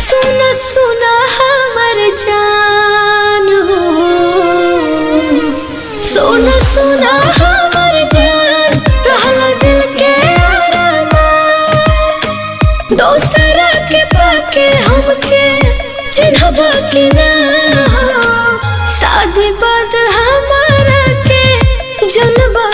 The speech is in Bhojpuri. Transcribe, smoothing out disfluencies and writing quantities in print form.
सुना सुना हमर जान हो, सुना सुना हमर जान, रहल दिल के अरमान। दोसरा के पाके हमके चिन्हबा के ना हो, शादी बाद हमारा के जनबा